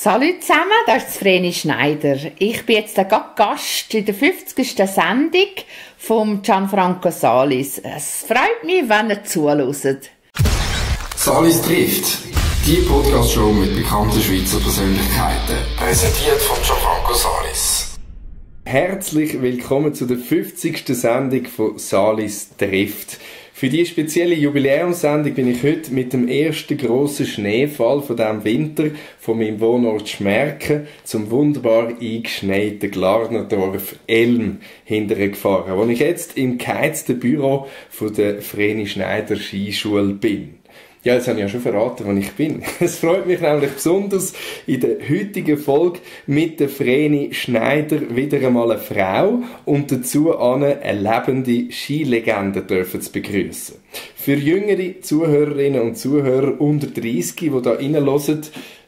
Salut zusammen, das ist Vreni Schneider. Ich bin jetzt gerade Gast in der 50. Sendung von Gianfranco Salis. Es freut mich, wenn ihr zuhört. Salis trifft. Die Podcast-Show mit bekannten Schweizer Persönlichkeiten. Präsentiert von Gianfranco Salis. Herzlich willkommen zu der 50. Sendung von Salis trifft. Für diese spezielle Jubiläumssendung bin ich heute mit dem ersten grossen Schneefall von diesem Winter von meinem Wohnort Schmerken zum wunderbar eingeschneiten Glarnerdorf Elm hintergefahren, wo ich jetzt im geheizten Büro von der Vreni Schneider Skischule bin. Ja, jetzt habe ich ja schon verraten, wo ich bin. Es freut mich nämlich besonders, in der heutigen Folge mit der Vreni Schneider wieder einmal eine Frau und dazu eine lebende Skilegende zu begrüßen. Für jüngere Zuhörerinnen und Zuhörer unter 30, die da reinhören,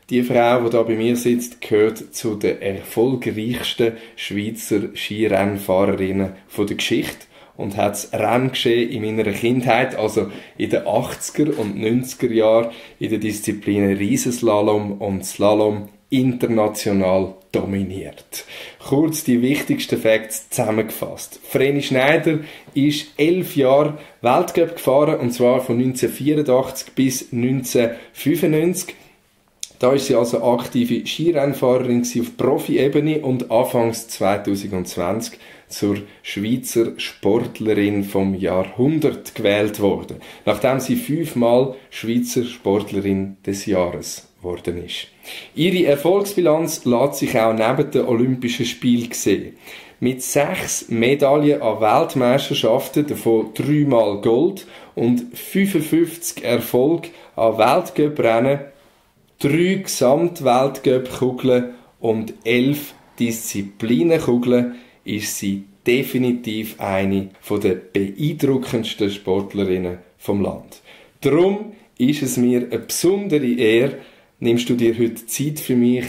die Frau, die da bei mir sitzt, gehört zu den erfolgreichsten Schweizer Skirennfahrerinnen der Geschichte. Und hat das Renngeschehen in meiner Kindheit, also in den 80er und 90er Jahren, in den Disziplinen Riesenslalom und Slalom international dominiert. Kurz die wichtigsten Facts zusammengefasst. Vreni Schneider ist 11 Jahre Weltcup gefahren, und zwar von 1984 bis 1995. Da ist sie also aktive Skirennfahrerin auf Profi-Ebene und anfangs 2020 zur Schweizer Sportlerin vom Jahrhundert gewählt worden, nachdem sie 5-mal Schweizer Sportlerin des Jahres geworden ist. Ihre Erfolgsbilanz lässt sich auch neben den Olympischen Spielen sehen. Mit 6 Medaillen an Weltmeisterschaften, davon 3-mal Gold und 55 Erfolge an Weltcuprennen, 3 Gesamtweltcup-Kugeln und 11 Disziplinenkugeln, ist sie definitiv eine der beeindruckendsten Sportlerinnen vom Land. Darum ist es mir eine besondere Ehre, nimmst du dir heute Zeit für mich.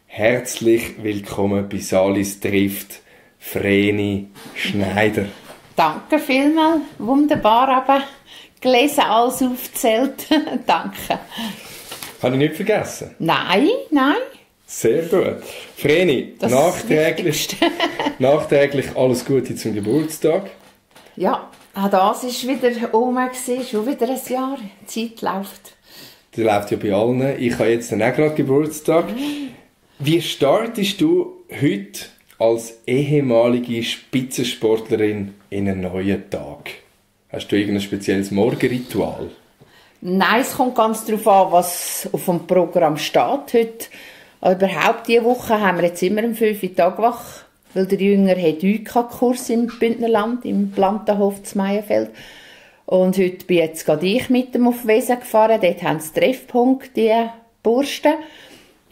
Herzlich willkommen bei Salis trifft, Vreni Schneider. Danke vielmals, wunderbar, aber gelesen, alles aufgezählt. Danke. Habe ich nicht vergessen? Nein. Sehr gut. Vreni, nachträglich alles Gute zum Geburtstag. Ja, auch das ist wieder schon wieder ein Jahr. Die Zeit läuft. Die läuft ja bei allen. Ich habe jetzt dann auch gerade Geburtstag. Wie startest du heute als ehemalige Spitzensportlerin in einen neuen Tag? Hast du irgendein spezielles Morgenritual? Nein, es kommt ganz darauf an, was auf dem Programm steht heute. Aber überhaupt diese Woche haben wir jetzt immer um 5 Uhr Tagwach, weil der Jünger hat UK-Kurs im Bündnerland, im Plantenhof zu Meyenfeld. Und heute bin jetzt gerade ich mit ihm auf Wesen gefahren. Dort haben sie Treffpunkt, die Bursten.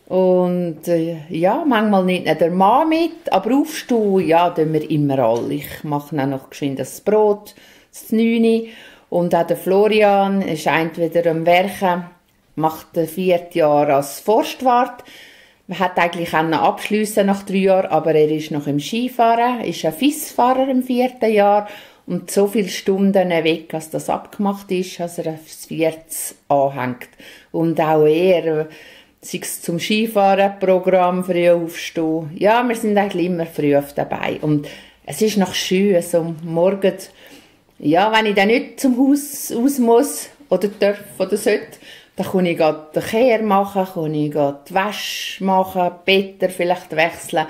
Und ja, manchmal nicht der Mann mit, aber aufstehen, ja, tun wir immer alle. Ich mache dann noch geschwind das Brot, das 9. Und auch der Florian ist entweder am Werken, macht 4 Jahre als Forstwart. Man hat eigentlich auch noch abschliessen nach 3 Jahren, aber er ist noch im Skifahren, ist ein FIS-Fahrer im 4. Jahr und so viele Stunden weg, als das abgemacht ist, als er aufs 4. anhängt. Und auch er, sei es zum Skifahren-Programm, früh aufstehen. Ja, wir sind eigentlich immer früh dabei. Und es ist noch schön, so morgens, ja, wenn ich dann nicht zum Haus aus muss, oder darf, oder sollte, dann kann ich gerade den Kehr machen, kann ich gerade die Wäsche machen, Better vielleicht wechseln.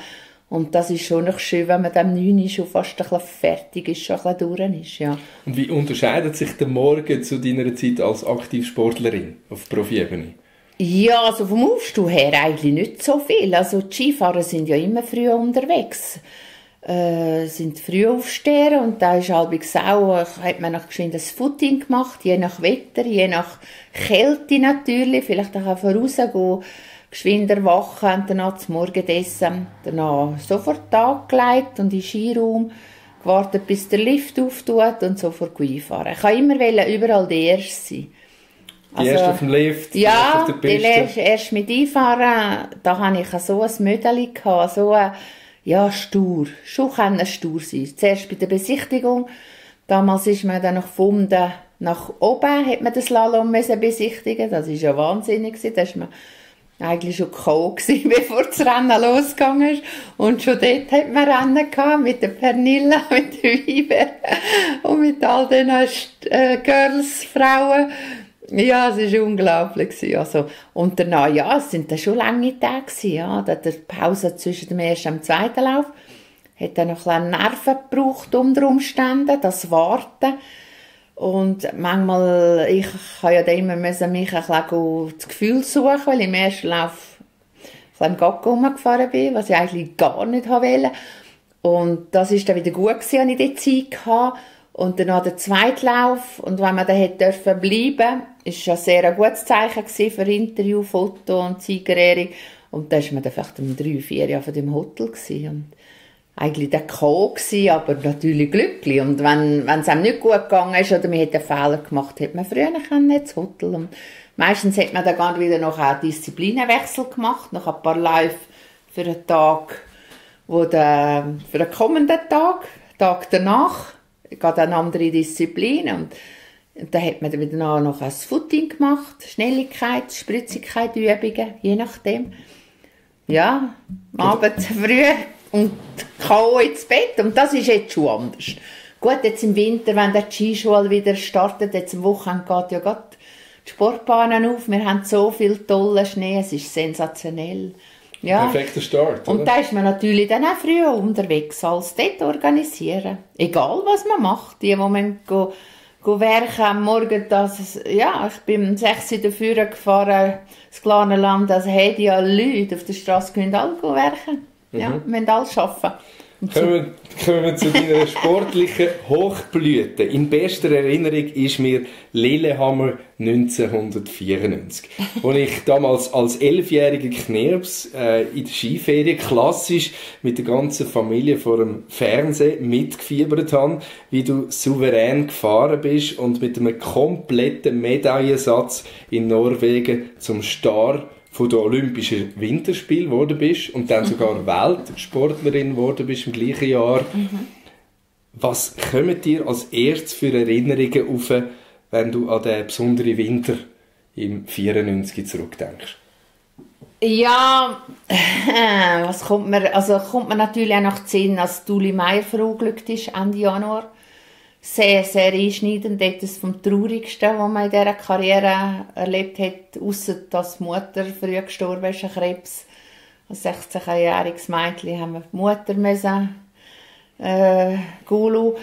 Und das ist schon noch schön, wenn man am 9 Uhr schon fast ein bisschen fertig ist, schon ein bisschen durch ist, ja. Und wie unterscheidet sich der Morgen zu deiner Zeit als Aktivsportlerin auf Profi-Ebene? Ja, also vom Aufstehen her eigentlich nicht so viel. Also die Skifahrer sind ja immer früh unterwegs. Sind Frühaufsteher und da ist halbwegs auch, hat man noch geschwind ein Footing gemacht, je nach Wetter, je nach Kälte natürlich, vielleicht auch vorausgehen, geschwind erwachen und dann zum Morgenessen, dann sofort angelegt und in den Skiraum gewartet, bis der Lift auftut und sofort einfahren. Ich wollte immer überall der Erste sein. Die Erste auf dem Lift, ja, auf der Piste? Erst mit einfahren, da hatte ich so ein Mödeli, so ein ja, stur. Schon kann es stur sein. Zuerst bei der Besichtigung. Damals ist man dann noch gefunden, nach oben hat man den Slalom besichtigen. Das war ja wahnsinnig. Da ist man eigentlich schon K.O. gewesen, bevor das Rennen losgegangen ist. Und schon dort hat man Rennen gehabt, mit der Pernilla, mit der Weiber und mit all den Girls, Frauen. Ja, es war unglaublich gewesen. Also, und danach, ja, es sind dann schon lange Tage gewesen, ja. Da die Pause zwischen dem ersten und dem zweiten Lauf hat dann noch ein bisschen Nerven gebraucht unter Umständen, das Warten. Und manchmal, ich habe ja dann immer mich ein bisschen das Gefühl suchen, weil ich im ersten Lauf im Gacko rumgefahren bin, was ich eigentlich gar nicht wollte. Und das war dann wieder gut gewesen, als ich die Zeit hatte. Und dann der zweite Lauf. Und wenn man dann hätte bleiben dürfen, ist ja sehr ein gutes Zeichen gewesen für Interview, Foto und Siegerehrung. Und da war man dann vielleicht um 3-4 Jahre von dem Hotel gewesen. Und eigentlich der K.O. gewesen, aber natürlich glücklich. Und wenn es einem nicht gut gegangen ist oder man hätte einen Fehler gemacht, hätte man früher ins Hotel. Und meistens hat man dann gar wieder noch einen Disziplinenwechsel gemacht, noch ein paar Läufe für einen Tag, für den kommenden Tag danach, geht eine andere Disziplin. Und dann hat man dann wieder noch ein Footing gemacht, Schnelligkeit, Spritzigkeit, Übungen, je nachdem. Ja, am Abend früh und K.O. ins Bett. Und das ist jetzt schon anders. Gut, jetzt im Winter, wenn der Skischule wieder startet, jetzt am Wochenende geht ja gerade die Sportbahnen auf. Wir haben so viel tollen Schnee, es ist sensationell. Ja. Perfekter Start, oder? Und da ist man natürlich dann auch früher unterwegs, als dort organisieren. Egal, was man macht. Die Moment go werken am Morgen, ich bin um 6 Uhr dafür gefahren, das kleine Land, also hätte ja Leute auf der Straße können alle werken. Ja, wir müssen alles arbeiten. Kommen wir zu deiner sportlichen Hochblüte. In bester Erinnerung ist mir Lillehammer 1994. Als ich damals als 11-jähriger Knirps in der Skiferie klassisch mit der ganzen Familie vor dem Fernsehen mitgefiebert habe, wie du souverän gefahren bist und mit einem kompletten Medaillensatz in Norwegen zum Star von den Olympischen Winterspielen geworden bist und dann sogar Weltsportlerin geworden bist im gleichen Jahr. Was kommen dir als erstes für Erinnerungen auf, wenn du an den besonderen Winter im 94 zurückdenkst? Ja, was kommt mir natürlich auch noch zu Sinn, als Uli Meier verunglückt ist, Ende Januar. Sehr, sehr einschneidend. Das ist vom Traurigsten, was man in dieser Karriere erlebt hat, ausser dass die Mutter früh gestorben ist, an Krebs. Als 16-jähriges Mädchen haben wir die Mutter müssen, Gulu.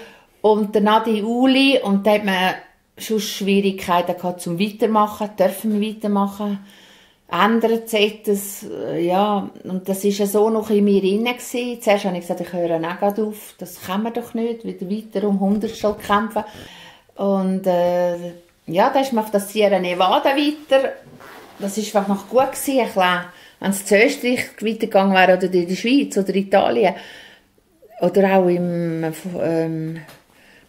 Und dann die Uli, und da hat man schon Schwierigkeiten gehabt zum Weitermachen. Dürfen wir weitermachen? Ändert sich das? Ja, und das war ja so noch in mir drin. Zuerst habe ich gesagt, ich höre auch gerade auf. Das kann man doch nicht, wieder weiter um 100 kämpfen. Und ja, da ist man auf das Sierra Nevada weiter. Das war einfach noch gut gewesen. Wenn es zu Österreich weitergegangen wäre, oder in der Schweiz, oder Italien, oder auch im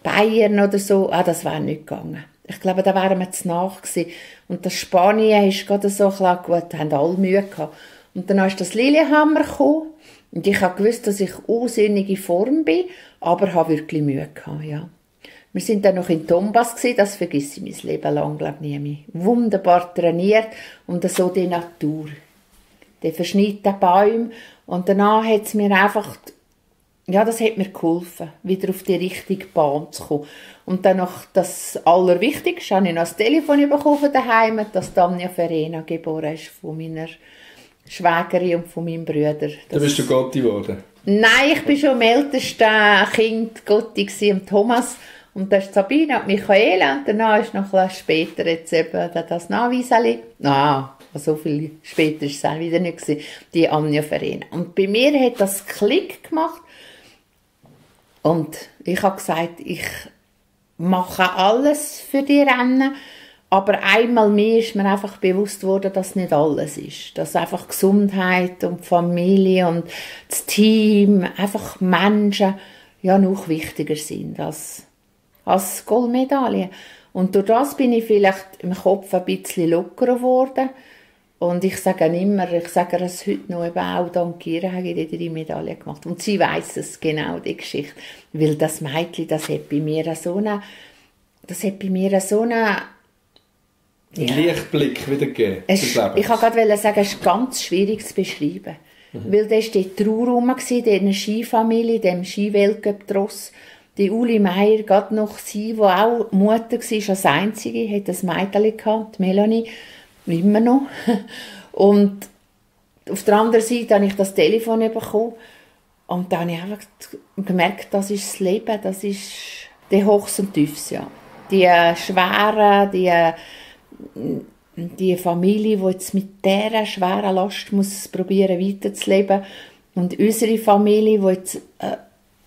Bayern oder so, das wäre nicht gegangen. Ich glaube, da wären wir zu nach gewesen. Und das Spanien ist gerade so klar, gut, haben alle Mühe gehabt. Und dann ist das Lillehammer gekommen. Und ich habe gewusst, dass ich unsinnig in Form bin, aber habe wirklich Mühe gehabt, ja. Wir sind dann noch in Tombas gewesen, das vergesse ich mein Leben lang, glaube ich, nie mehr. Wunderbar trainiert und so die Natur. Die verschnittenen Bäume. Und danach hat es mir einfach, ja, das hat mir geholfen, wieder auf die richtige Bahn zu kommen. Und dann noch das Allerwichtigste, habe ich noch das Telefon bekommen daheim, dass Tanja Verena geboren ist von meiner Schwägerin und von meinem Bruder. Da bist du Gotti geworden? Nein, ich war schon am ältesten Kind Gotti und Thomas. Und das ist Sabine und Michaela. Und danach ist noch ein später jetzt eben das Nachweiseli. So viel später war es dann wieder nicht gewesen, die Anja Verena. Und bei mir hat das Klick gemacht. Und ich habe gesagt, ich mache alles für die Rennen, aber einmal mehr ist mir einfach bewusst worden, dass nicht alles ist. Dass einfach Gesundheit und Familie und das Team, einfach Menschen, ja, noch wichtiger sind als Goldmedaillen. Und durch das bin ich vielleicht im Kopf ein bisschen lockerer geworden. Und ich sage es heute noch, eben auch dank ihr habe ich die 3 Medaillen gemacht. Und sie weiss es genau, die Geschichte. Weil das Mädchen, das hat bei mir so eine einen Lichtblick wieder gegeben. Ich wollte gerade sagen, es ist ganz schwierig zu beschreiben. Weil da war die Trauer rum, diese Skifamilie, dem Skiweltcup-Tross. Die Uli Meier, gerade noch sie, die auch Mutter war, als Einzige, hat ein Mädchen gehabt, die Melanie, immer noch. Und auf der anderen Seite habe ich das Telefon bekommen. Und dann habe ich einfach gemerkt, das ist das Leben, das ist die Hochs und Tiefs, ja. Die schweren, die Familie, die jetzt mit dieser schweren Last muss probieren weiterzuleben. Und unsere Familie, die jetzt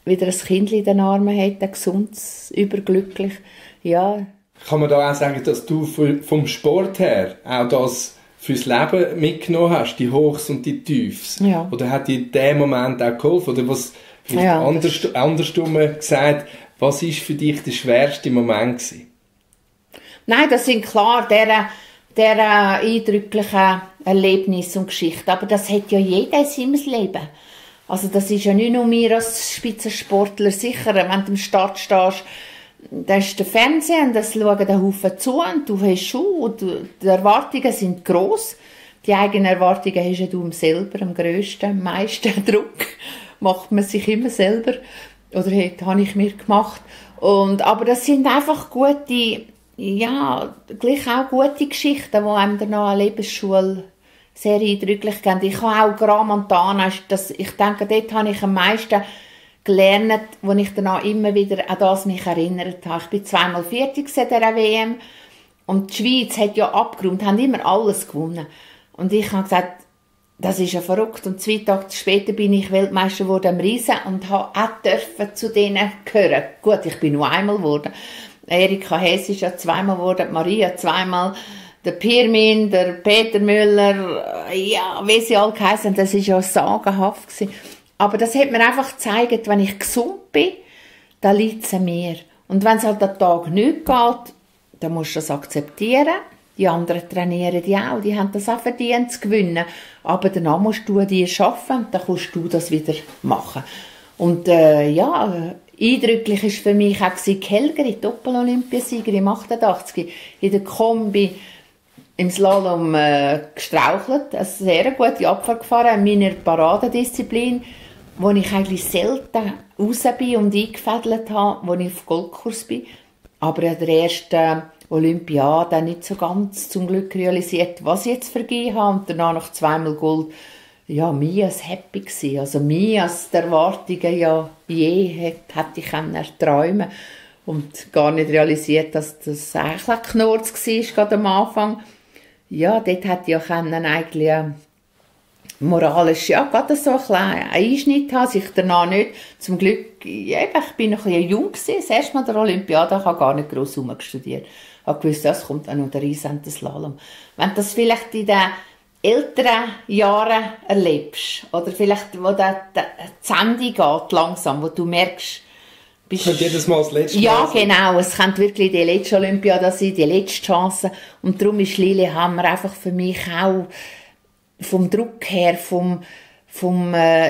wieder ein Kind in den Armen hat, ein gesundes, überglücklich. Ja. Kann man da auch sagen, dass du vom Sport her auch das fürs Leben mitgenommen hast, die Hochs und die Tiefs? Ja. Oder hat dir in dem Moment auch geholfen? Oder was andersrum gesagt, was war für dich der schwerste Moment gewesen? Nein, das sind klar der eindrücklichen Erlebnisse und Geschichten. Aber das hat ja jeder in seinem Leben. Also das ist ja nicht nur mir als Spitzensportler sicher. Wenn du am Start stehst, da ist der Fernseher und das schauen den Haufen zu und du hast Schuhe und die Erwartungen sind gross. Die eigenen Erwartungen hast ja du selber am grössten, am meisten Druck. Macht man sich immer selber. Oder habe ich mir gemacht. Aber das sind einfach gute, ja, gleich auch gute Geschichten, die einem dann an der Lebensschule sehr eindrücklich geben. Ich habe auch Gramontana, ich denke, dort habe ich am meisten gelernt, wo ich dann immer wieder an das mich erinnert habe. Ich bin zweimal Vierte an dieser WM und die Schweiz hat ja abgeräumt, haben immer alles gewonnen. Und ich habe gesagt, das ist ja verrückt. Und 2 Tage später bin ich Weltmeister geworden am Riesen und habe auch zu denen gehören. Gut, ich bin nur einmal geworden. Erika Hess ist ja 2-mal geworden, Maria 2-mal, der Pirmin, der Peter Müller, ja, wie sie alle geheissen, das war ja sagenhaft gewesen. Aber das hat mir einfach gezeigt, wenn ich gesund bin, dann liegt es an mir. Und wenn es halt den Tag nicht geht, dann musst du das akzeptieren. Die anderen trainieren die auch, die haben das auch verdient zu gewinnen. Aber danach musst du dir arbeiten und dann kannst du das wieder machen. Und eindrücklich war für mich auch Calgary, Doppel-Olympiasieger im 88. In der Kombi im Slalom gestrauchelt, eine sehr gute Abfahrt gefahren, in meiner Paradedisziplin, wo ich eigentlich selten raus bin und eingefädelt habe, wo ich auf Goldkurs bin. Aber an der ersten Olympiade nicht so ganz zum Glück realisiert, was ich jetzt vergeben habe. Und danach noch 2-mal Gold. Ja, mir als happy gewesen. Also mir als die Erwartungen ja je hätte ich träumen und gar nicht realisiert, dass das eigentlich ein Knurz war, gerade am Anfang. Ja, dort hätte ich ja eigentlich moralisch, ja, gerade so ein kleiner Einschnitt haben, sich danach nicht, zum Glück, ja, ich bin noch ein bisschen jung gewesen, das erste Mal der Olympiade, ich habe gar nicht gross rumgestudiert. Ich habe gewusst, das kommt auch noch der Riesen, der Slalom. Wenn du das vielleicht in den älteren Jahren erlebst, oder vielleicht, wo das Ende geht, langsam, wo du merkst, bist jedes Mal das letzte Mal. Ja, genau. Es könnte wirklich die letzte Olympiade sein, die letzte Chance. Und darum ist Lillehammer einfach für mich auch vom Druck her,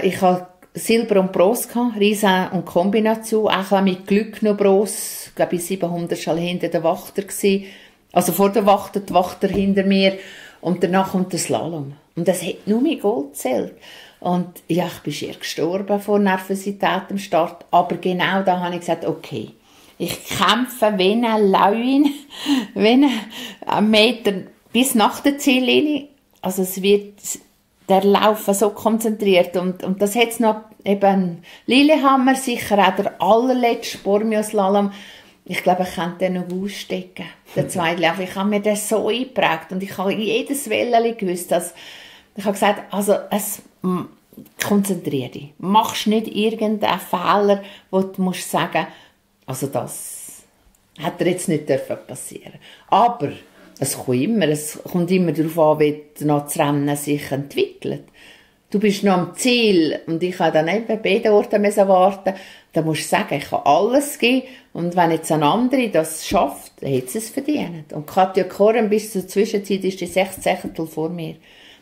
ich hatte Silber und Bronze gehabt, Riesen und Kombination, auch mit Glück noch Bronze. Ich glaube, 700 Schall hinter der Wachter gewesen. Also vor der Wachter, die Wachter hinter mir. Und danach kommt der Slalom. Und das hat nur mit Gold gezählt. Und ja, ich bin schier gestorben vor Nervosität am Start. Aber genau da habe ich gesagt, okay, ich kämpfe wie eine Lawin, wie ein Meter bis nach der Ziellinie. Also es wird der Laufen so konzentriert. Und das hat es noch eben Lillehammer, sicher auch der allerletzte Bormio-Slalom. Ich glaube, ich könnte den noch ausstecken. Der zweite Lauf. Ich habe mir das so eingeprägt. Und ich habe jedes Welleli gewusst, dass ich habe gesagt, also konzentriere dich. Machst nicht irgendeinen Fehler, wo du musst sagen, also das hätte jetzt nicht passieren dürfen. Aber es kommt immer darauf an, wie das Rennen sich entwickelt. Du bist noch am Ziel und ich habe dann eben bei beiden Orten warten. Dann musst du sagen, ich kann alles geben. Und wenn jetzt ein anderer das schafft, dann hat es verdient. Und Katja Korren bis zur Zwischenzeit ist die 6 Sechtel vor mir.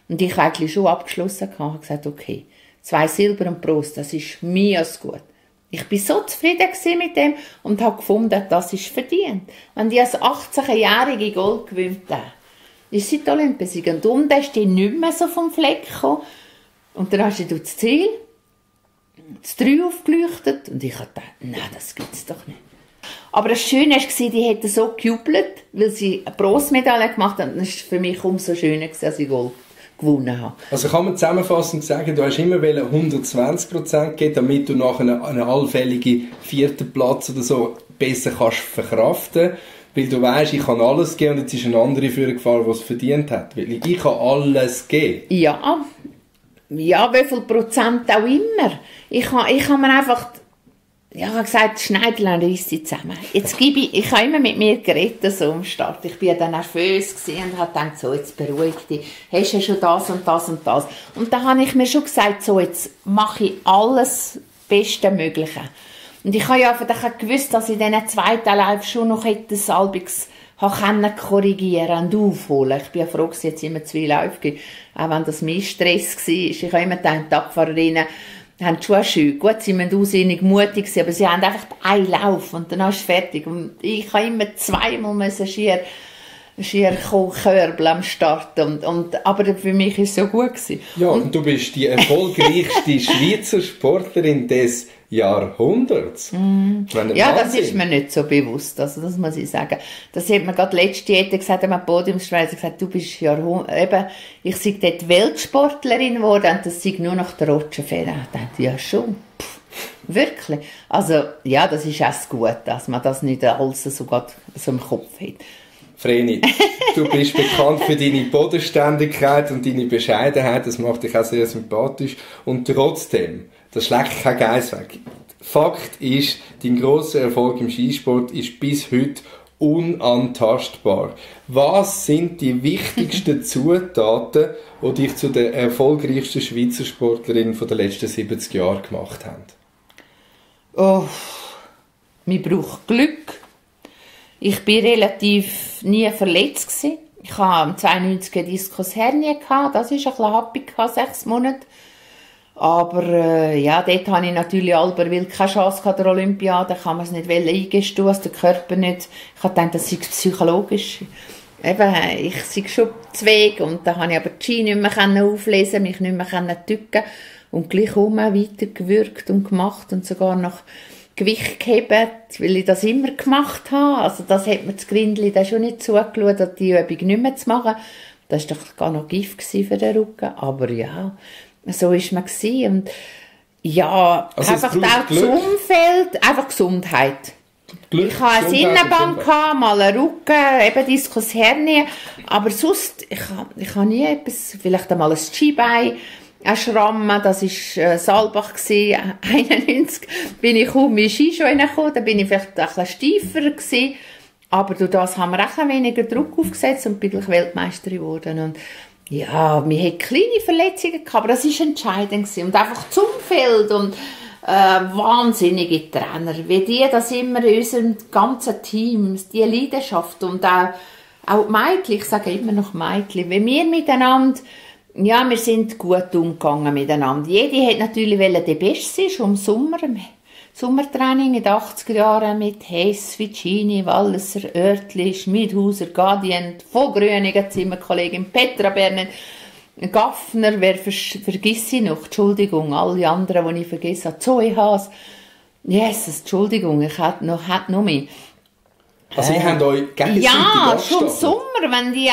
Und ich habe eigentlich schon abgeschlossen und habe gesagt, okay, 2 Silber und Bronze, das ist mir als gut. Ich war so zufrieden mit dem und habe gefunden, das ist verdient. Wenn die als 18-Jährige Gold gewinnt, ist sie die Olympiasiegerin. Und unten ist die nicht mehr so vom Fleck gekommen. Und dann hast du das Ziel, das 3 aufgeleuchtet. Und ich habe gedacht, nein, das gibt es doch nicht. Aber das Schöne war, die hat so gejubelt, weil sie eine Bronzemedaille gemacht hat. Und das war für mich umso schöner, als ich Gold gewonnen habe. Also kann man zusammenfassend sagen, du hast immer 120% geben, damit du nachher einen allfälligen 4. Platz oder so besser kannst verkraften. Weil du weisst, ich kann alles geben und jetzt ist eine andere Führergefahr, die es verdient hat. Weil ich kann alles geben. Ja, wie viel Prozent auch immer. Ich habe mir einfach gesagt, Schneiderlein reisst sie zusammen. Jetzt ich habe immer mit mir geredet, so am Start. Ich war dann nervös und habe gedacht, so, jetzt beruhig dich. Hast du schon das und das und das? Und da habe ich mir schon gesagt, so, jetzt mache ich alles Beste Mögliche. Und ich habe ja einfach gewusst, dass ich diesen zweiten Live schon noch das Albix korrigieren und aufholen. Ich bin ja froh, dass es jetzt immer 2 Läufe gibt, auch wenn das mehr Stress war. Ich habe immer gedacht, die Abfahrerinnen haben schon schön. Gut, sie müssen aussinnig mutig sein, aber sie haben einfach einen Lauf und dann ist es fertig. Und ich habe immer 2-mal schier Körbel am Start. Aber für mich war es so gut gewesen. Ja, und du bist die erfolgreichste Schweizer Sportlerin des Jahrhunderts. Ja, das ist mir nicht so bewusst, also das muss ich sagen. Das hat mir gerade letzte Jahre gesagt, am Podiumspreis gesagt, du bist ich sei dort Weltsportlerin geworden und das sei nur noch der Roger Federer. Ich dachte, ja schon, wirklich. Also, ja, das ist auch gut, dass man das nicht alles so im Kopf hat. Vreni, du bist bekannt für deine Bodenständigkeit und deine Bescheidenheit, das macht dich auch sehr sympathisch und trotzdem, das schlägt kein Geiss weg. Fakt ist, dein grosser Erfolg im Skisport ist bis heute unantastbar. Was sind die wichtigsten Zutaten, die dich zu der erfolgreichsten Schweizer Sportlerin der letzten 70 Jahre gemacht haben? Oh, man braucht Glück. Ich war relativ nie verletzt gewesen. Ich hatte am 92 eine Diskushernie, das war ein bisschen happig, 6 Monate. Aber dort hatte ich natürlich weil keine Chance hatte der Olympiade, kann man es nicht eingestehen, dass der Körper nicht. Ich habe gedacht, das sei psychologisch. Eben, ich sei schon zu Weg und da konnte ich aber die Ski nicht mehr auflesen, mich nicht mehr tücken und gleich weitergewürgt und gemacht und sogar noch Gewicht gehebt, weil ich das immer gemacht habe. Also das hat mir das Grindli dann schon nicht zugeschaut, die Übung nicht mehr zu machen. Das war doch gar noch Gift für den Rücken. Aber ja, so war man gewesen. Und ja, also einfach auch das Umfeld, einfach Gesundheit. Glück, ich hatte eine Innenband, mal einen Rücken, eben Diskushernie. Aber sonst, ich habe nie etwas, vielleicht einmal ein Skibein, ein Schramm, das war Saalbach, 91, bin ich kaum in Ski schon reingekommen, da bin ich vielleicht ein bisschen steifer gewesen, aber durch das haben wir auch ein weniger Druck aufgesetzt und bin ich Weltmeisterin geworden. Und ja, wir hatten kleine Verletzungen gehabt, aber das war entscheidend gewesen. Und einfach das Umfeld und wahnsinnige Trainer, wie die das immer in unserem ganzen Team, die Leidenschaft und auch die Mädchen, ich sage immer noch Mädchen, wenn wir miteinander. Ja, wir sind gut umgegangen miteinander. Jede hat natürlich die Beste sein, schon im Sommer, im Sommertraining in den 80er Jahren mit Hess, Vicini, Walliser, Oertli, Schmidhauser, Gadient, von Gröningen, Zimmerkollegin Petra Bernet, Gaffner, wer vergiss ich noch? Entschuldigung, alle anderen, die ich vergessen habe. Zoe Haas. Jesus, Entschuldigung, ich hätte noch mehr. Also ihr habt euch gegenseitig ja, schon im Sommer, wenn die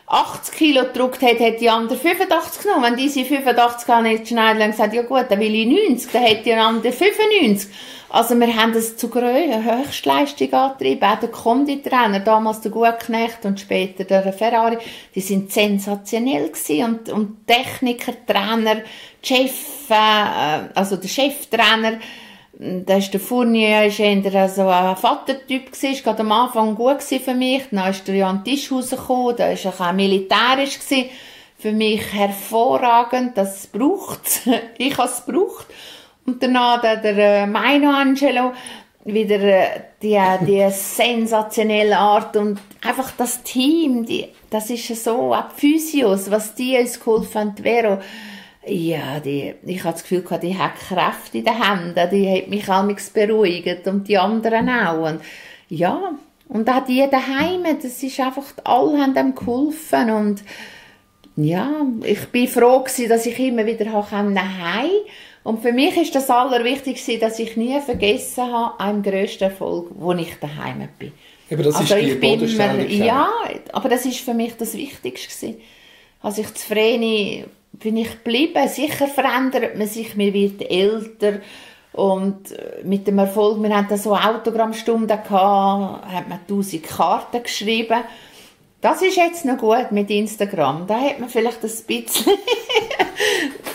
80 Kilo gedruckt hat die andere 85 genommen. Wenn diese 85 haben, hat Schneiderlein gesagt, ja gut, dann will ich 90, dann hat die andere 95. Also wir haben das zu Höchstleistung angetrieben. Auch der Konditrainer, damals der Gutknecht und später der Ferrari, die sind sensationell gewesen. Und Techniker, Trainer, also der Cheftrainer, da ist der Fournier eher so ein Vatertyp gewesen, gerade am Anfang gut für mich. Dann ist der Jan Tisch rausgekommen, da war er auch militärisch gewesen. Für mich hervorragend, das braucht's. Ich habe es gebraucht. Und danach der Maino Angelo, wieder die sensationelle Art und einfach das Team, das ist so, auch die Physios, was die uns geholfen haben, Vero. Ja, ich habe das Gefühl, die hat Kräfte in den Händen, die hat mich allmählich beruhigt und die anderen auch. Und ja, Und auch die daheim, das ist einfach, alle haben dem geholfen. Und ja, ich bin froh gewesen, dass ich immer wieder heim konnte. Und für mich ist das Allerwichtigste, dass ich nie vergessen habe, einen grössten Erfolg, wo ich daheim bin. Aber das ist die Bodenständigkeit. Ja, aber das ist für mich das Wichtigste gewesen. Also ich zufrieden bin ich geblieben. Sicher verändert man sich, man wird älter. Und mit dem Erfolg, wir hatten so Autogrammstunden gehabt, hat man 1000 Karten geschrieben. Das ist jetzt noch gut mit Instagram. Da hat man vielleicht ein bisschen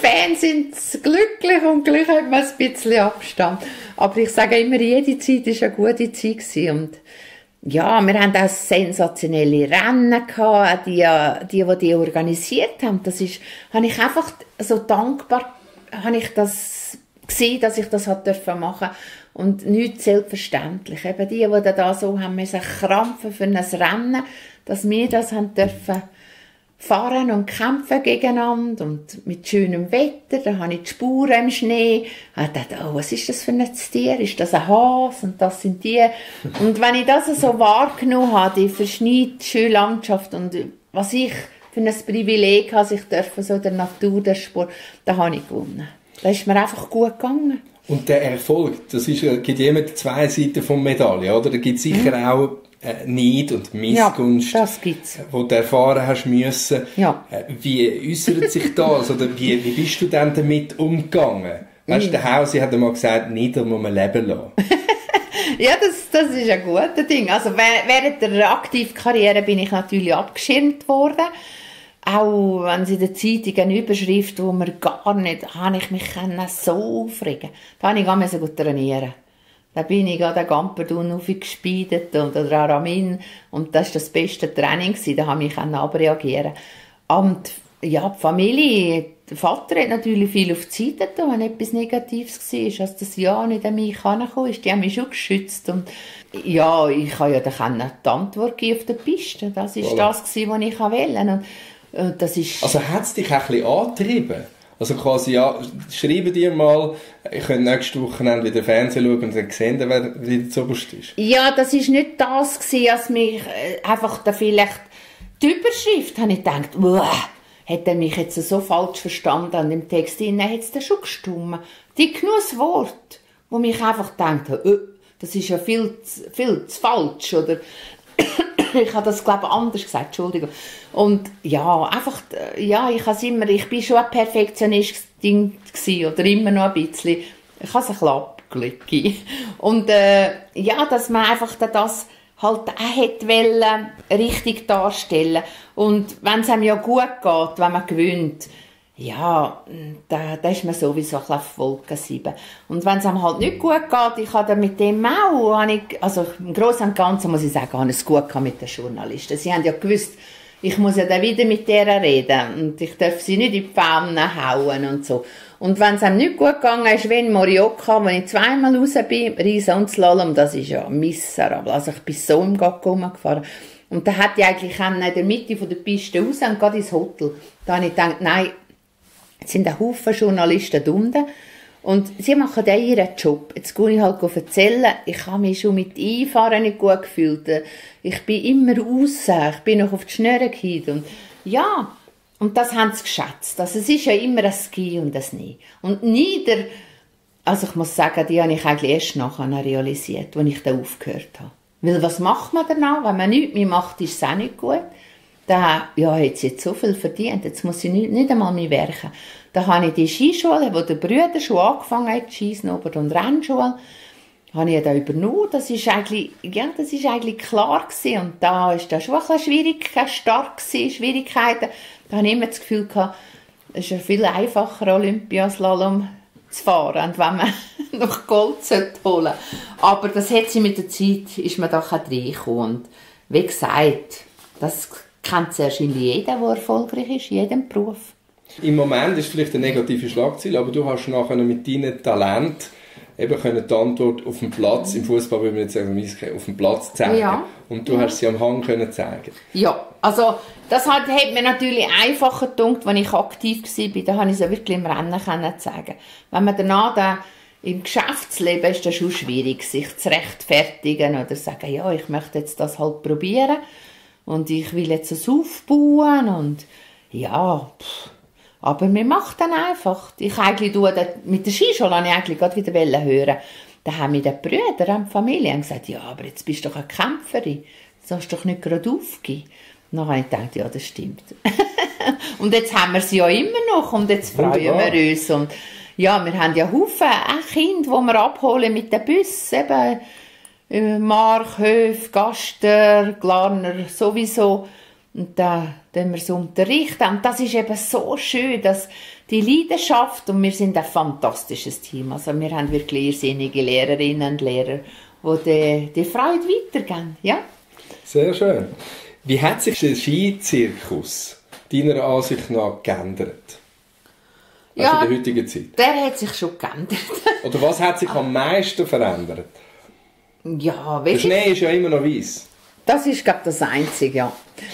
Fans sind glücklich und gleich hat man ein bisschen Abstand. Aber ich sage immer, jede Zeit war eine gute Zeit gewesen. Und ja, wir haben auch sensationelle Rennen gehabt, die organisiert haben. Das ist, habe ich einfach so dankbar, habe ich das gesehen, dass ich das machen durfte. Und nichts selbstverständlich. Eben die da so haben müssen krampfen für ein Rennen, dass wir das haben dürfen fahren und kämpfen gegeneinander und mit schönem Wetter. Da habe ich die Spuren im Schnee. Ich dachte, oh, was ist das für ein Tier? Ist das ein Hase? Und das sind die. Und wenn ich das so wahrgenommen habe, die verschneite schöne Landschaft und was ich für ein Privileg habe, ich dürfen so der Natur, der Sport, da habe ich gewonnen. Da ist mir einfach gut gegangen. Und der Erfolg, das ist, gibt immer zwei Seiten von Medaille, oder? Da gibt es sicher auch Neid und Missgunst, ja, das gibt's, wo du erfahren hast müssen. Ja. Wie äußert sich das? Oder wie bist du denn damit umgegangen? Weißt du, der Hausi hat einmal gesagt, Nieder muss man leben lassen. Ja, das ist ein gutes Ding. Also während der Aktivkarriere bin ich natürlich abgeschirmt worden. Auch wenn sie in der Zeitung eine Überschrift, wo man gar nicht, habe ich mich so aufregen. Da habe ich gar nicht so gut trainieren. Da bin ich an den Gamperdun aufgespeidet oder an Ramin und das war das beste Training gewesen. Da habe ich abreagieren. Und ja, die Familie, der Vater hat natürlich viel auf die Seite getan, wenn etwas Negatives war, als das Jahr nicht an mich herangekommen ist. Die haben mich schon geschützt. Und ja, ich habe ja dann die Antwort geben auf der Piste. Das war das, was ich wollte. Und das ist... Also hat es dich ein bisschen angetrieben? Also quasi, ja, schreibe dir mal, ich könnte nächste Woche wieder Fernsehen schauen und dann sehen, wer wieder zuoberst ist. Ja, das war nicht das gewesen, als mich einfach da vielleicht die Überschrift, habe ich gedacht, hat er mich jetzt so falsch verstanden an dem Text, dann hat es schon gestummen. Die genug Wort, wo mich einfach gedacht, das ist ja viel zu falsch, oder ich habe das, glaube ich, anders gesagt, Entschuldigung. Und ja, einfach, ja, ich bin schon ein Perfektionist gewesen, oder immer noch ein bisschen. Ich habe es ein bisschen abgelegt. Und ja, dass man einfach das halt auch wollte, richtig darstellen. Und wenn es einem ja gut geht, wenn man gewinnt, ja, da ist man sowieso ein bisschen auf Wolke 7. Und wenn es einem halt nicht gut geht, ich habe mit dem auch, also im Großen und Ganzen muss ich sagen, habe ich es gut gehabt mit den Journalisten. Sie haben ja gewusst, ich muss ja dann wieder mit der reden und ich darf sie nicht in die Pfanne hauen und so. Und wenn es einem nicht gut gegangen ist, wie in Morioka, wo ich zweimal raus bin, Riesen und Slalom, das ist ja miserabel. Also ich bin so im Gacko gefahren. Und da hätte ich eigentlich in der Mitte von der Piste raus und gerade ins Hotel. Da habe ich gedacht, nein, jetzt sind ein Haufen Journalisten unten und sie machen ja ihren Job. Jetzt gehe ich halt erzählen, ich habe mich schon mit Einfahren nicht gut gefühlt. Ich bin immer raus, ich bin noch auf die Schnürre gehielt. Und ja, und das haben sie geschätzt. Also es ist ja immer ein Ski und ein Nie. Und also ich muss sagen, die habe ich eigentlich erst nachher realisiert, als ich da aufgehört habe. Weil was macht man danach? Wenn man nichts mehr macht, ist es auch nicht gut. Da hat sie jetzt so viel verdient, jetzt muss sie nicht einmal mehr werken. Da habe ich die Skischule, wo der Brüder schon angefangen hat, Skisnowboard und Rennschule, habe ich da übernommen. Das ist eigentlich klar gewesen. Und da war das schon ein bisschen Schwierigkeiten. Da habe ich immer das Gefühl gehabt, es ist ja viel einfacher, Olympiaslalom zu fahren, wenn man noch Gold holen sollte. Aber das hat sie mit der Zeit, ist man da reingekommen. Und wie gesagt, das kennt wahrscheinlich jeder, der erfolgreich ist, in jedem Beruf. Im Moment ist vielleicht eine negative Schlagzeile, aber du hast nachher mit deinem Talent eben die Antwort auf dem Platz, im Fußball würde man jetzt sagen, auf dem Platz zeigen. Ja. Und du hast sie am Hang können zeigen. Ja, also das hat mir natürlich einfacher gedacht, als ich aktiv war. Da konnte ich sie wirklich im Rennen zeigen. Wenn man danach im Geschäftsleben ist das schon schwierig, sich zu rechtfertigen oder zu sagen, ja, ich möchte jetzt das halt probieren und ich will jetzt das aufbauen und ja, aber wir machen dann einfach. Mit der Skischule wollte ich eigentlich gerade wieder hören. Da haben mir die Brüder und die Familie gesagt, ja, aber jetzt bist du doch eine Kämpferin, das hast du doch nicht gerade aufgegeben. Dann habe ich gedacht, ja, das stimmt. Und jetzt haben wir sie ja immer noch und jetzt freuen wir uns. Und ja, wir haben ja Haufen Kinder, die wir abholen mit den Bussen, eben Mark, Höf, Gaster, Glarner, sowieso. Und da wir so unterrichten. Und das ist eben so schön, dass die Leidenschaft, und wir sind ein fantastisches Team, also wir haben wirklich irrsinnige Lehrerinnen und Lehrer, die die Freude weitergeben. Ja? Sehr schön. Wie hat sich der Skizirkus deiner Ansicht nach geändert? Also in der heutigen Zeit? Der hat sich schon geändert. Oder was hat sich am meisten verändert? Ja, der Schnee ist ja immer noch weiss. Das ist, glaube ich, das Einzige, ja.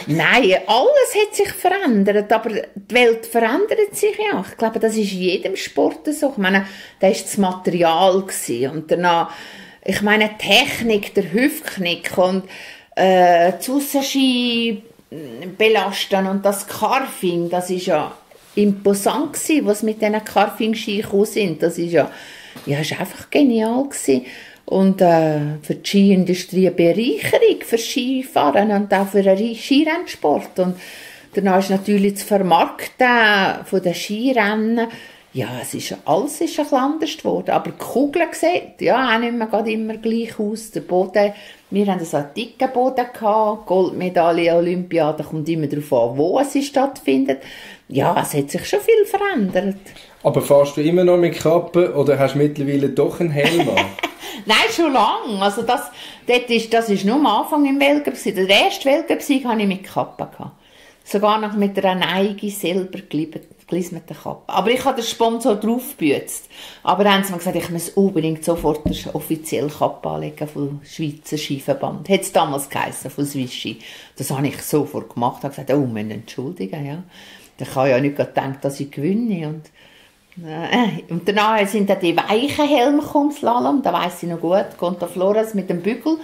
Nein, alles hat sich verändert, aber die Welt verändert sich ja. Ich glaube, das ist in jedem Sport so. Ich meine, da war das Material und danach, ich meine, Technik, der Hüftknick und das Aussenski belasten und das Carving, das ist ja imposant gewesen, was mit diesen Carving-Ski gekommen sind. Das ist ja, ist einfach genial gewesen. Und für die Skiindustrie eine Bereicherung, für Skifahren und auch für den Skirennsport. Und dann ist natürlich das Vermarkten von den Skirennen, ja, alles ist ein bisschen anders geworden. Aber die Kugel sieht, ja, auch nicht mehr gerade immer gleich aus. Der Boden, wir hatten so einen dicken Boden gehabt, Goldmedaille, Olympiade, kommt immer darauf an, wo sie stattfindet. Ja, es hat sich schon viel verändert. Aber fährst du immer noch mit Kappe oder hast du mittlerweile doch einen Helm an? Nein, schon lange. Also das ist nur am Anfang im Weltcup. Der erste Weltcup-Sieg hatte ich mit Kappe. Sogar noch mit einer Neige selber gelismeten Kappe. Aber ich habe den Sponsor draufgebützt. Aber dann haben sie mir gesagt, ich muss unbedingt sofort eine offizielle Kappe anlegen vom Schweizer Skiverband. Hat es damals geheißen, von Swisski. Das habe ich sofort gemacht. Ich habe gesagt, oh, wir müssen entschuldigen. Ja. Ich habe ja nicht gedacht, dass ich gewinne. Und danach sind dann die weichen Helme gekommen, Slalom, da weiss ich noch gut, Conta Flores mit dem Bügel.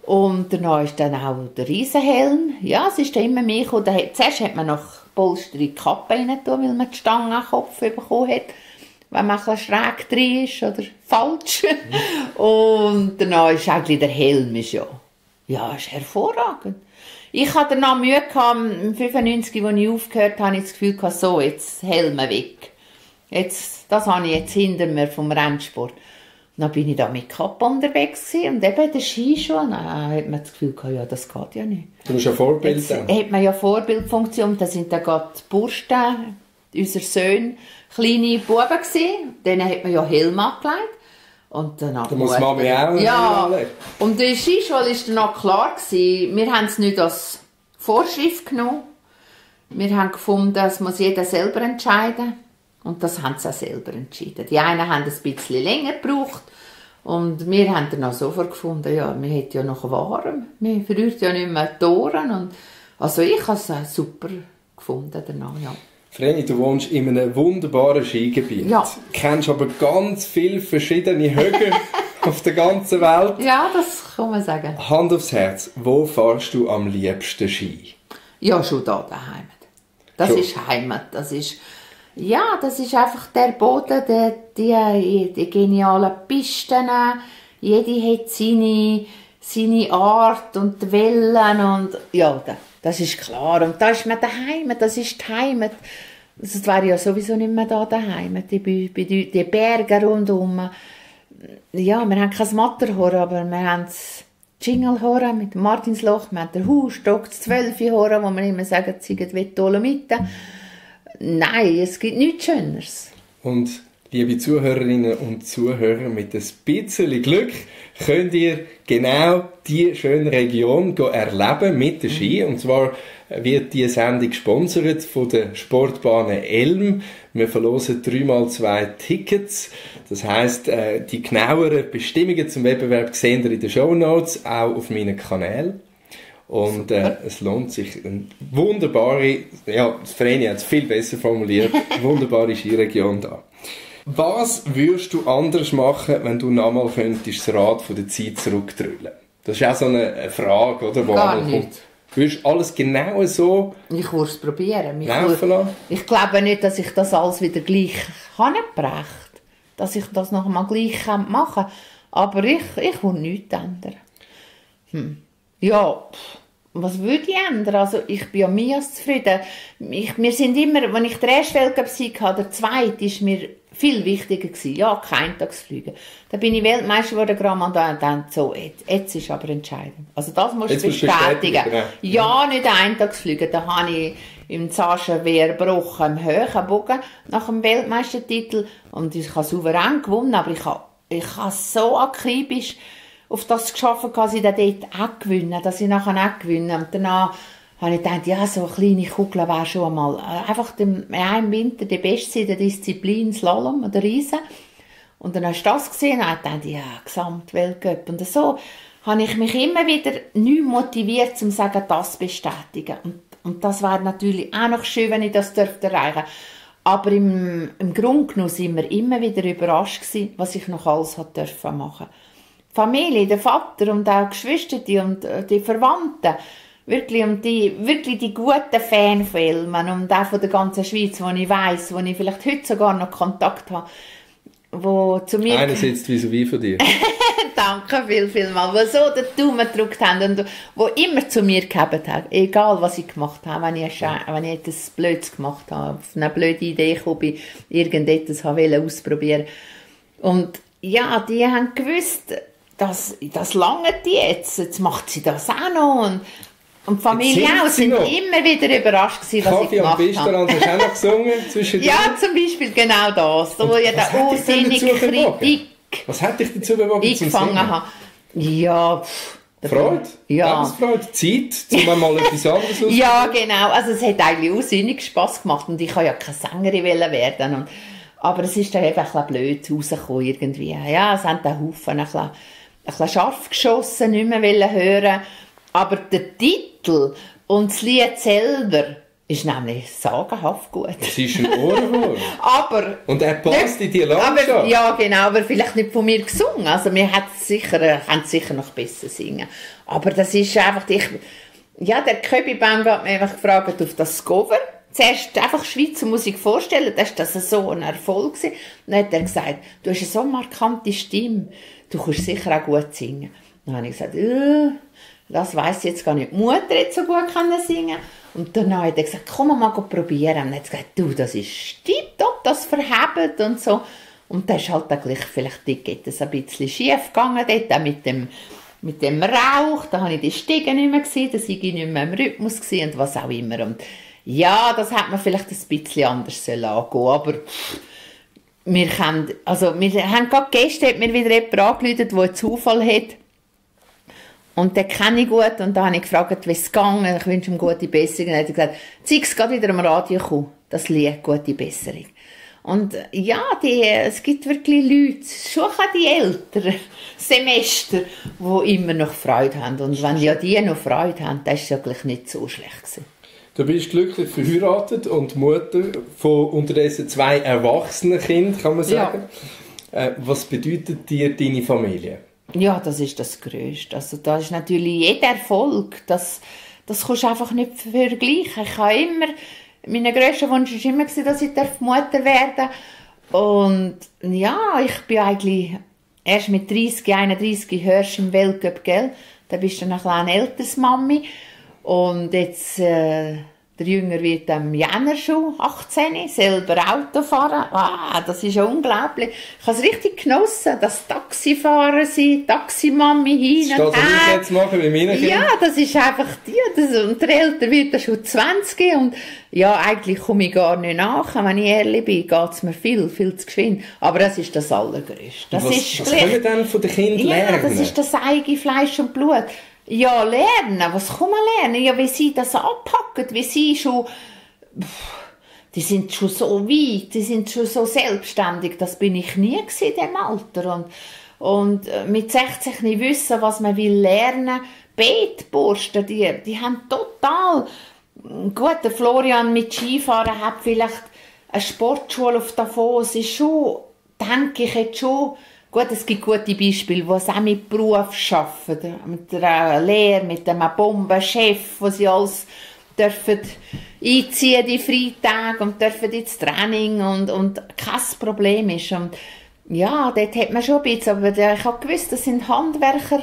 Und danach ist dann auch der Riesenhelm. Ja, es ist dann immer mehr gekommen. Zuerst hat man noch Polster in die Kappe rein tun, weil man die Stange am Kopf bekommen hat, wenn man ein bisschen schräg drin ist oder falsch. Und danach ist eigentlich der Helm ist hervorragend. Ich hatte danach Mühe gehabt, im 95, als ich aufgehört habe, ich das Gefühl gehabt, so, jetzt Helme weg. Das habe ich jetzt hinter mir vom Rennsport. Dann bin ich da mit Kappe unterwegs gewesen, und eben der Skischuhe, dann hat man das Gefühl gehabt, ja, das geht ja nicht. Du bist ja Vorbild. Jetzt hat man ja Vorbildfunktion, da sind dann gerade die Bursten, unsere Söhne, kleine Buben gewesen, denen hat man ja Helm angelegt. Und dann da muss Mami auch. Ja, und die Skischule war dann auch klar gewesen. Wir haben es nicht als Vorschrift genommen. Wir haben gefunden, das muss jeder selber entscheiden. Und das haben sie auch selber entschieden. Die einen haben ein bisschen länger gebraucht. Und wir haben dann auch sofort gefunden, ja, wir hätten ja noch warm. Wir verlieren ja nicht mehr die Ohren. Und also ich habe es super gefunden danach, ja. Vreni, du wohnst in einem wunderbaren Skigebiet. Ja. Kennst aber ganz viele verschiedene Höhen auf der ganzen Welt. Ja, das kann man sagen. Hand aufs Herz, wo fährst du am liebsten Ski? Ja, schon da daheim. Das ist Heimat. Das ist einfach der Boden, die genialen Pisten. Jede hat seine Art und die Wellen und ja, das ist klar. Und da ist man daheim, das ist die Heimat. Das wäre ja sowieso nicht mehr da daheim. Die Berge rundum. Ja, wir haben kein Matterhorn, aber wir haben das Jinglehorn mit dem Martinsloch, wir haben den Hausstock, das 12-Horn, wo wir immer sagen, zeigen die Dolomiten. Nein, es gibt nichts Schöneres. Und liebe Zuhörerinnen und Zuhörer, mit ein bisschen Glück könnt ihr genau diese schöne Region erleben mit den Ski. Und zwar wird diese Sendung gesponsert von der Sportbahn Elm. Wir verlosen 3x2 Tickets. Das heisst, die genaueren Bestimmungen zum Wettbewerb sehen ihr in den Shownotes, auch auf meinen Kanälen. Und es lohnt sich. Eine wunderbare, ja, das Vreni hat es viel besser formuliert, wunderbare Skiregion da. Was würdest du anders machen, wenn du nochmal könntest das Rad von der Zeit zurückdrüllen? Das ist auch so eine Frage, oder? Gar nicht. Würdest du alles genau so Ich würde es probieren. laufen lassen? Ich glaube nicht, dass ich das alles wieder gleich hinbreche. Dass ich das noch einmal gleich machen kann. Aber ich will nichts ändern. Ja, was würde ich ändern? Also ich bin ja mehr als zufrieden. Wir sind immer, wenn ich den ersten Weltcup-Sieg hatte, der zweite ist mir viel wichtiger gewesen. Ja, kein Eintagsflüge. Da bin ich Weltmeister geworden, gerade und dann so, jetzt ist aber entscheidend. Also das musst du bestätigen. Ja, nicht Eintagsflüge. Da habe ich im Zaschenwehr gebrochen, im höheren Bogen nach dem Weltmeistertitel. Und ich habe souverän gewonnen, aber ich habe so akribisch auf das geschafft, dass ich dann dort auch gewinne, dass ich nachher auch gewinne. Und danach habe ich gedacht, ja, so eine kleine Kugel wäre schon einmal einfach im Winter die beste in der Disziplin Slalom oder Riesen. Und dann hast du das gesehen und dann dachte ich, ja, Gesamtweltcup. Und so habe ich mich immer wieder neu motiviert, um zu sagen, das bestätigen. Und das wäre natürlich auch noch schön, wenn ich das erreichen dürfte. Aber im Grunde genommen sind wir immer wieder überrascht gewesen, was ich noch alles machen durfte. Familie, der Vater und auch Geschwister und die Verwandten, wirklich, und wirklich die guten Fanfilme und auch von der ganzen Schweiz, wo ich weiss, wo ich vielleicht heute sogar noch Kontakt habe, wo zu mir... Einer sitzt vis-à-vis von dir. Danke vielmals, die so den Daumen gedrückt haben und die immer zu mir gegeben haben, egal was ich gemacht habe, wenn ich etwas Blödes gemacht habe, auf eine blöde Idee gekommen bin, irgendetwas ausprobieren wollte. Und ja, die haben gewusst, das lange jetzt macht sie das auch noch. Und die Familie auch sind immer wieder überrascht gewesen, was ich gemacht habe. Kaffee am Bisterland hast du auch noch gesungen zwischendurch? Ja, zum Beispiel genau das. So ja, der unsinnige Kritik. Was hat dich dazu bewogen, eingefangen habe? Ja, Freude? Ja. Lebensfreude? Zeit, um mal etwas anderes auszuprobieren? Ja, genau. Also es hat eigentlich unsinnig Spass gemacht und ich wollte ja keine Sängerin werden. Aber es ist dann eben ein bisschen blöd rausgekommen irgendwie. Ja, es haben den Haufen ein bisschen scharf geschossen, nicht mehr hören. Aber der Titel und das Lied selber ist nämlich sagenhaft gut. Es ist ein Ohrwurm. Aber... Und er passt in die Landschaft. Ja, genau, aber vielleicht nicht von mir gesungen. Also wir können sicher noch besser singen. Aber das ist einfach... der Köbi-Bang hat mich einfach gefragt auf das Cover. Zuerst einfach Schweizer Musik vorstellen, das war so ein Erfolg. Und dann hat er gesagt, du hast eine so markante Stimme, du kannst sicher auch gut singen. Dann habe ich gesagt, das weiss ich jetzt gar nicht. Die Mutter hat so gut singen. Und dann hat er gesagt, komm mal probieren. Und dann hat er gesagt, du, das ist tipptopp, das verhebt und so. Und das ist halt dann gleich vielleicht ein bisschen schief gegangen dort, auch mit dem Rauch. Da habe ich die Stiege nicht mehr gesehen, da war ich nicht mehr im Rhythmus und was auch immer. Und ja, das hätte man vielleicht ein bisschen anders angehen sollen, aber wir haben gerade gestern mir wieder jemand angerufen, der einen Zufall hat. Und den kenne ich gut und da habe ich gefragt, wie es gegangen, ich wünsche ihm gute Besserung. Und er hat gesagt, zeig's gerade wieder am Radio kommen, das Lied, gute Besserung. Und ja, es gibt wirklich Leute, schon auch die älteren Semester, die immer noch Freude haben. Und wenn ja die noch Freude haben, dann ist es ja gleich nicht so schlecht gewesen. Du bist glücklich verheiratet und Mutter von unterdessen 2 erwachsenen Kindern, kann man sagen. Ja. Was bedeutet dir deine Familie? Ja, das ist das Grösste. Also da ist natürlich jeder Erfolg, das kannst du einfach nicht vergleichen. Ich habe immer, mein grösster Wunsch war immer, dass ich Mutter werden darf. Und ja, ich bin eigentlich erst mit 31 hörst im Weltcup, gell? Da bist du dann eine älteres Mami. Und jetzt, der Jünger wird im Jänner schon 18, selber Auto fahren. Das ist unglaublich. Ich habe es richtig genossen, das Taxifahren sein, Taximami hin und her. Das, was ich jetzt mache mit meinen Kindern? Ja, das ist einfach und der Älter wird dann schon 20 und ja, eigentlich komme ich gar nicht nach. Wenn ich ehrlich bin, geht es mir viel zu geschwind. Aber das ist das Allergrößte. Was können wir denn von den Kindern lernen? Ja, das ist das eigene Fleisch und Blut. Ja, lernen. Was kann man lernen? Ja, wie sie das anpacken, wie sie schon... Die sind schon so weit, die sind schon so selbstständig. Das bin ich nie in diesem Alter. Und mit 60 nicht wissen, was man will lernen. Beetbursten, die haben total... Gut, der Florian mit Skifahren hat vielleicht eine Sportschule auf Davos, ist schon denke ich jetzt schon, gut, es gibt gute Beispiele, die es auch mit Beruf arbeiten, mit der Lehre, mit einem Bombenchef, wo sie alles dürfen einziehen, die Freitage, und dürfen ins Training und kein Problem ist. Und ja, dort hat man schon ein bisschen, aber ich habe gewusst, das sind Handwerker,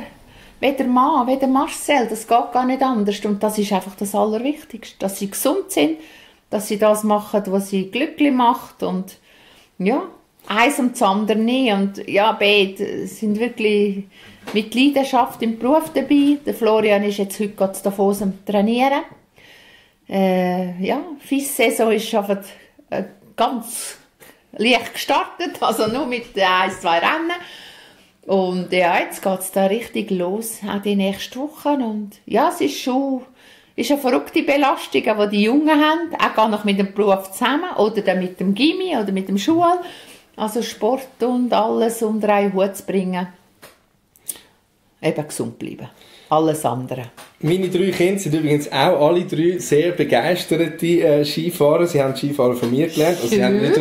wie der Mann, wie der Marcel, das geht gar nicht anders. Und das ist einfach das Allerwichtigste, dass sie gesund sind, dass sie das machen, was sie glücklich macht, und ja, eins und das andere nicht. Und ja, beide sind wirklich mit Leidenschaft im Beruf dabei. Der Florian ist jetzt heute gerade davon am Trainieren. Ja, FIS-Saison ist einfach ganz leicht gestartet, also nur mit 1, 2 Rennen. Und ja, jetzt geht es da richtig los, auch die nächsten Wochen. Und ja, es ist schon eine verrückte Belastung, die die Jungen haben, auch gar noch mit dem Beruf zusammen oder dann mit dem Gymi oder mit dem Schule. Also Sport und alles unter einen Hut zu bringen. Eben gesund bleiben. Alles andere. Meine 3 Kinder sind übrigens auch alle 3 sehr begeisterte Skifahrer. Sie haben Skifahren von mir gelernt. Also sie haben nicht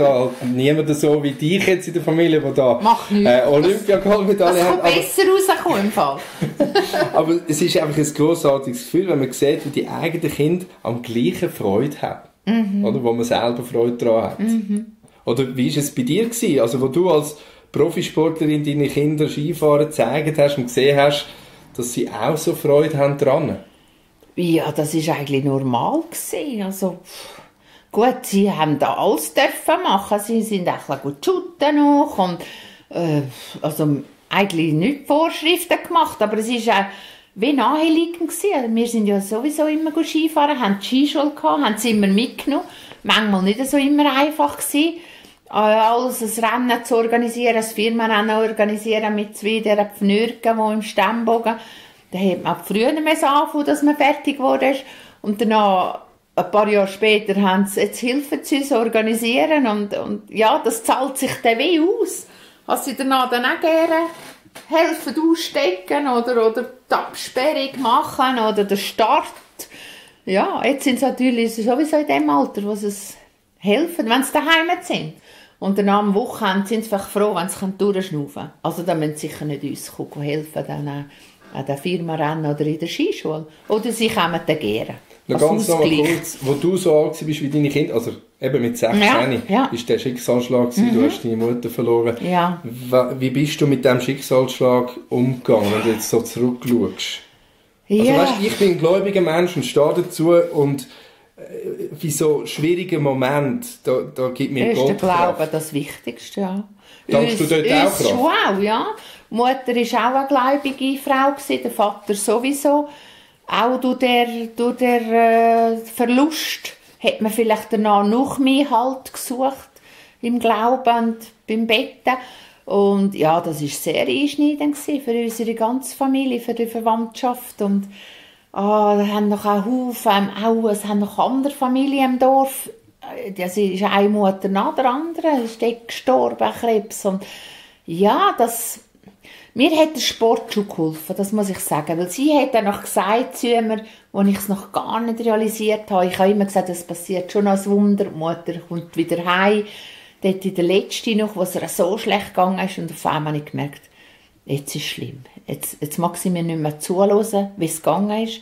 niemanden so wie dich jetzt in der Familie, der da Olympiagoldmedaille hat. Das kann besser rauskommen im Fall. Aber es ist einfach ein grossartiges Gefühl, wenn man sieht, wie die eigenen Kinder am gleichen Freude haben. Oder wo man selber Freude daran hat. Oder wie war es bei dir gewesen? Also wo du als Profisportlerin deine Kinder Skifahren gezeigt hast und gesehen hast, dass sie auch so Freude haben dran? Ja, das war eigentlich normal gewesen. Also, gut, sie haben da alles dürfen machen. Sie sind auch gut shooten noch und also eigentlich nicht Vorschriften gemacht, aber es ist auch wie naheliegend gewesen. Wir sind ja sowieso immer gut Skifahren, haben die Skischule gehabt, haben sie immer mitgenommen. Manchmal nicht so immer einfach gewesen. Alles ein Rennen zu organisieren, ein Firmenrennen organisieren mit 2 dieser Pfnürken, die im Stemmbogen. Da hat man früher angefangen, dass man fertig wurde. Und danach, ein paar Jahre später, haben sie, jetzt helfen sie uns organisieren. Und ja, das zahlt sich dann wie aus. Was sie danach dann auch gerne helfen ausstecken oder die Absperrung machen oder den Start. Ja, jetzt sind sie natürlich sowieso in dem Alter, wo sie es helfen, wenn sie daheim sind. Und dann am Wochenende sind sie einfach froh, wenn sie durchschnaufen können. Also dann müssen sie sicher nicht uns helfen, dann an den Firmenrennen oder in der Skischule. Oder sie kommen dann gerne. Noch ganz noch mal kurz, wo du so alt bist wie deine Kinder, also eben mit 16, ist der Schicksalsschlag gewesen, du hast deine Mutter verloren. Ja. Wie bist du mit diesem Schicksalsschlag umgegangen, wenn du jetzt so zurückschaust? Also weißt, ich bin ein gläubiger Mensch und stehe dazu, und wie so schwierige Momente, da gibt mir Gott Gott Glaube das Wichtigste, ja. Dankst du dort auch Kraft? Wow, ja. Die Mutter war auch eine gläubige Frau, der Vater sowieso. Auch durch den Verlust hat man vielleicht danach noch mehr Halt gesucht im Glauben und beim Betten. Und ja, das war sehr einschneidend für unsere ganze Familie, für die Verwandtschaft. Und da haben noch auch Haufen, es haben noch andere Familien im Dorf. Das ist eine Mutter nach der anderen, ist dort gestorben, Krebs. Und ja, mir hat der Sport schon geholfen, das muss ich sagen. Weil sie hat dann noch gesagt zu mir, als ich es noch gar nicht realisiert habe, ich habe immer gesagt, es passiert schon als Wunder, die Mutter kommt wieder heim. Dort in der letzten noch, wo es ihr so schlecht gegangen ist, und auf einmal habe ich gemerkt, jetzt ist es schlimm. Jetzt mag sie mir nicht mehr zuhören, wie es gegangen ist.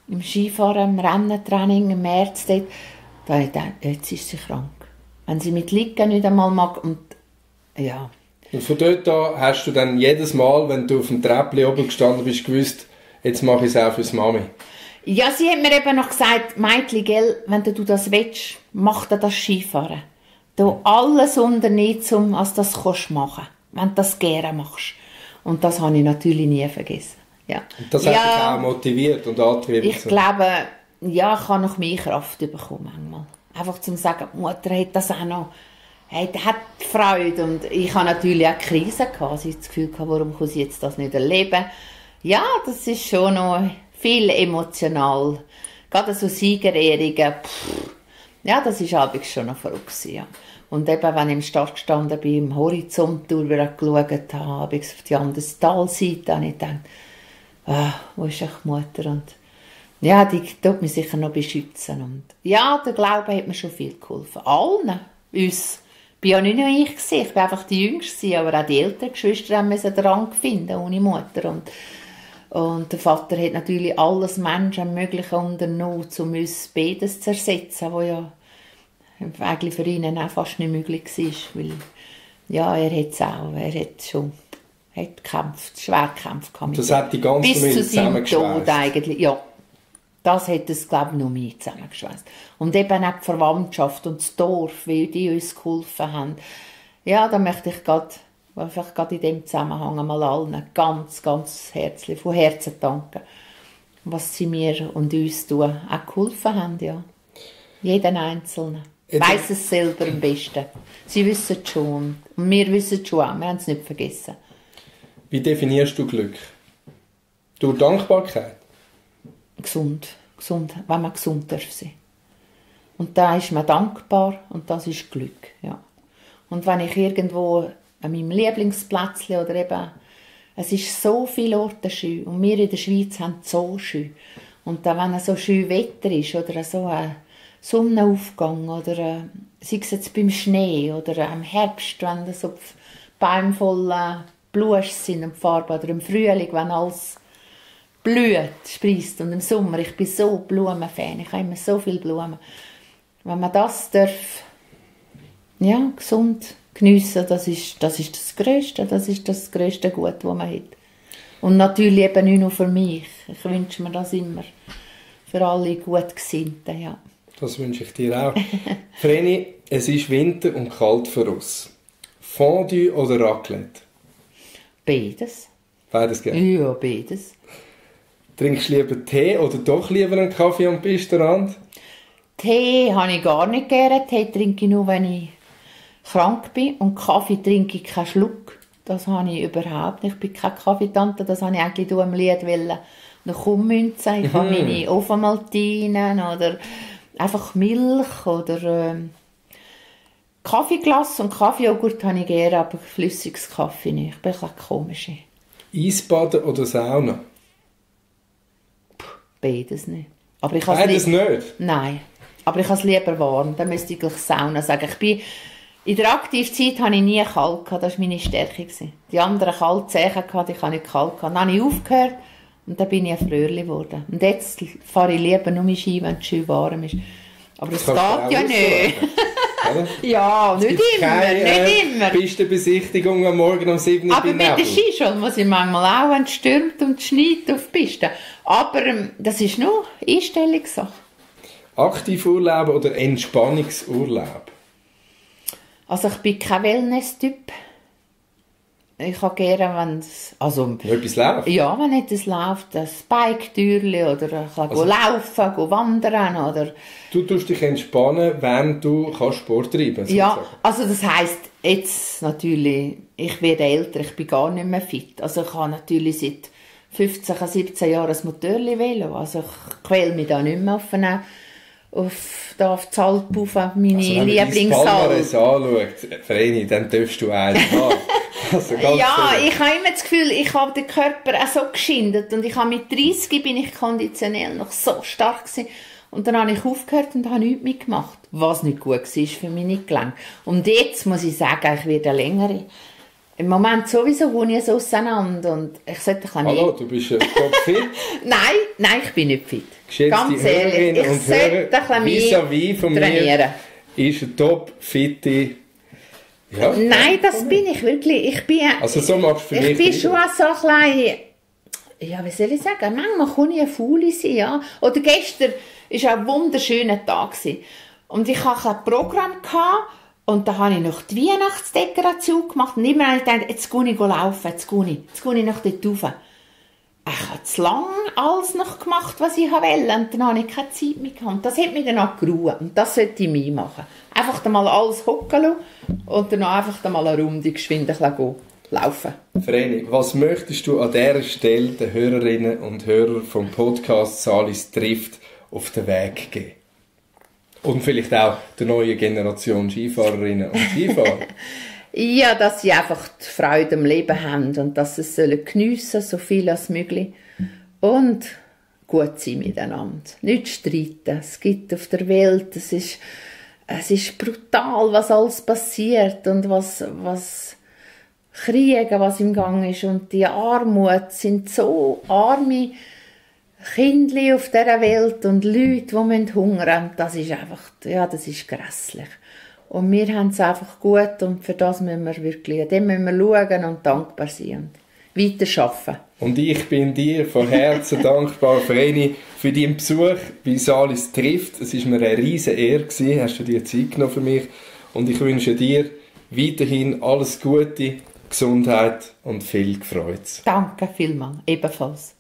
Im Skifahren, im Rennentraining, im März, dort, da habe ich gedacht, jetzt ist sie krank. Wenn sie mit Liegen nicht einmal mag, und ja. Und von dort an hast du dann jedes Mal, wenn du auf dem Treppli oben gestanden bist, gewusst, jetzt mache ich es auch fürs Mami? Ja, sie hat mir eben noch gesagt, Mädchen, gell, wenn du das willst, mach dir das Skifahren. Du alles unternehmen, um als das kannst machen, wenn du das gerne machst. Und das habe ich natürlich nie vergessen. Ja. Und das hat dich auch motiviert und angetrieben? Ich glaube, ja, ich habe noch mehr Kraft bekommen manchmal. Einfach zum sagen, die Mutter hat das auch noch, hat Freude. Und ich habe natürlich auch Krisen gehabt. Ich hatte das Gefühl, warum kann sie jetzt das nicht erleben? Ja, das ist schon noch viel emotional. Gerade so Siegerehrungen, ja, das war abends schon noch verrückt. Ja. Und eben, wenn ich im Start gestanden bin, im Horizont durchgeschaut habe, auf die andere Talseite, habe ich gedacht, wo ist die Mutter? Und ja, die tut mich sicher noch beschützen. Und ja, der Glaube hat mir schon viel geholfen. Allen, uns, bin ja nicht nur ich gewesen, ich war einfach die Jüngste, aber auch die älteren Geschwister mussten den Rang finden, ohne Mutter. Und der Vater hat natürlich alles Menschenmögliche unternommen, um uns beides zu ersetzen, was ja eigentlich für ihn auch fast nicht möglich war, weil ja, er hat es auch, er hat gekämpft, schwer gekämpft. Das hat die ganze Familie zusammengeschweißt. Bis zu seinem Tod eigentlich, ja. Das hat es, glaube ich, noch mehr zusammengeschweißt. Und eben auch die Verwandtschaft und das Dorf, weil die uns geholfen haben. Ja, da möchte ich einfach gerade in dem Zusammenhang einmal allen ganz, ganz herzlich, von Herzen danken, was sie mir und uns tun, auch geholfen haben, ja. Jeden Einzelnen. Weiss es selber am besten. Sie wissen es schon. Und wir wissen es schon auch. Wir haben es nicht vergessen. Wie definierst du Glück? Durch Dankbarkeit? Gesund, wenn man gesund darf sein. Und da ist man dankbar und das ist Glück, ja. Und wenn ich irgendwo an meinem Lieblingsplätzchen oder eben, es ist so viele Orte schön und wir in der Schweiz haben es so schön. Und dann, wenn es so schön Wetter ist oder so ein Sonnenaufgang oder sei es jetzt beim Schnee oder im Herbst, wenn so die Bäume voll Blusch sind und die Farbe oder im Frühling, wenn alles blüht, sprießt und im Sommer, ich bin so Blumenfan, ich habe immer so viele Blumen. Wenn man das darf, ja, gesund geniessen, das ist das grösste Gut, das man hat. Und natürlich eben nicht nur für mich, ich wünsche mir das immer, für alle Gutgesinnten, ja. Das wünsche ich dir auch. Vreni, es ist Winter und kalt für uns. Fondue oder Raclette? Beides. Beides gerne? Ja, beides. Trinkst du lieber Tee oder doch lieber einen Kaffee am Pistenrand? Tee habe ich gar nicht gerne. Tee trinke ich nur, wenn ich krank bin. Und Kaffee trinke ich keinen Schluck. Das habe ich überhaupt nicht. Ich bin keine Kaffeetante. Das habe ich eigentlich im Lied noch ummünzen. Ich habe meine Ofenmaltinen oder einfach Milch oder Kaffeeglas und Kaffeejoghurt habe ich gerne, aber flüssiges Kaffee nicht. Ich bin ein bisschen komisch. Eisbaden oder Sauna? Beides nicht. Aber ich beides nicht? Nein. Aber ich habe es lieber warm. Dann müsste ich gleich Sauna sagen. In der Aktivzeit hatte ich nie kalt. Das war meine Stärke. Die anderen kalt Zehen, die hatte ich nicht kalt. Dann habe ich aufgehört und dann bin ich ein Fröhrli geworden. Und jetzt fahre ich lieber nur mit Ski, wenn es schön warm ist. Aber das geht ja nicht. Ja, nicht immer. Pistenbesichtigung am Morgen um 7 Uhr. Aber mit der Skischule muss ich manchmal auch, wenn es stürmt und schneit, auf die Piste. Aber das ist nur Einstellungssache. Aktivurlaub oder Entspannungsurlaub? Also ich bin kein Wellness-Typ. Ich habe gerne, wenn es... Also, wenn etwas läuft? Ja, wenn etwas läuft. Ein Bike-Türchen oder ich kann laufen, wandern oder... Du tust dich entspannen, wenn du Sport treiben kannst? Ja, also das heisst jetzt natürlich, ich werde älter, ich bin gar nicht mehr fit. Also ich habe natürlich seit 15, 17 Jahren ein Motorli-Velo. Also ich quäle mich da nicht mehr auf die Alp auf meine Lieblingsalp. Also wenn man dein anschaut, Vreni, dann darfst du eins haben. Also ja, ich habe immer das Gefühl, ich habe den Körper auch so geschindet und ich habe mit 30 bin ich konditionell noch so stark gewesen. Und dann habe ich aufgehört und habe nichts mehr gemacht, was nicht gut war für meine Gelenke. Und jetzt muss ich sagen, ich werde länger. Im Moment sowieso wohne ich so auseinander und ich sollte ein bisschen Hallo, du bist topfit? Nein, ich bin nicht fit. Geschätzte ganz ehrlich, ich sollte ein bisschen mehr von trainieren. Mir ist eine topfitte... Ja. Nein, das bin ich wirklich. Ich bin schon so ein bisschen, ja, wie soll ich sagen, manchmal kann ich eine Faule sein, ja. Oder gestern war ein wunderschöner Tag. Und ich hatte ein Programm und da habe ich noch die Weihnachtsdekoration gemacht. Und immer habe ich gedacht, jetzt gehe ich laufen, jetzt gehe ich noch dort rauf. Ich habe zu lange alles noch gemacht, was ich wollte. Und dann habe ich keine Zeit mehr gehabt. Das hat mich dann auch geruht. Und das sollte ich mir machen. Einfach mal alles hocken lassen und dann einfach mal eine Runde geschwind laufen. Vreni, was möchtest du an dieser Stelle den Hörerinnen und Hörern vom Podcast «Salis trifft» auf den Weg geben? Und vielleicht auch der neuen Generation Skifahrerinnen und Skifahrer. Ja, dass sie einfach die Freude am Leben haben und dass sie es geniessen, so viel als möglich. Und gut sein miteinander. Nicht streiten. Es gibt auf der Welt, es ist es ist brutal, was alles passiert und was Kriege, was im Gang ist. Und die Armut sind so arme Kinder auf dieser Welt und Leute, die hungern. Das ist einfach, ja, das ist grässlich. Und wir haben es einfach gut und für das müssen wir wirklich, dem müssen wir schauen und dankbar sein und weiter arbeiten. Und ich bin dir von Herzen dankbar, Vreni, für deinen Besuch bei Salis trifft. Es war mir eine riesige Ehre gewesen, hast du dir Zeit genommen für mich. Und ich wünsche dir weiterhin alles Gute, Gesundheit und viel Freude. Danke vielmals, ebenfalls.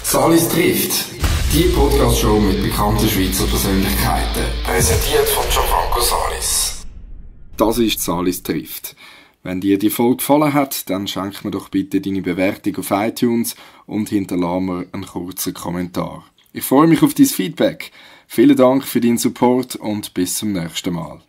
Salis trifft. Die Podcast-Show mit bekannten Schweizer Persönlichkeiten. Präsentiert von Gianfranco Salis. Das ist Salis trifft. Wenn dir die Folge gefallen hat, dann schenk mir doch bitte deine Bewertung auf iTunes und hinterlasse mir einen kurzen Kommentar. Ich freue mich auf dein Feedback. Vielen Dank für deinen Support und bis zum nächsten Mal.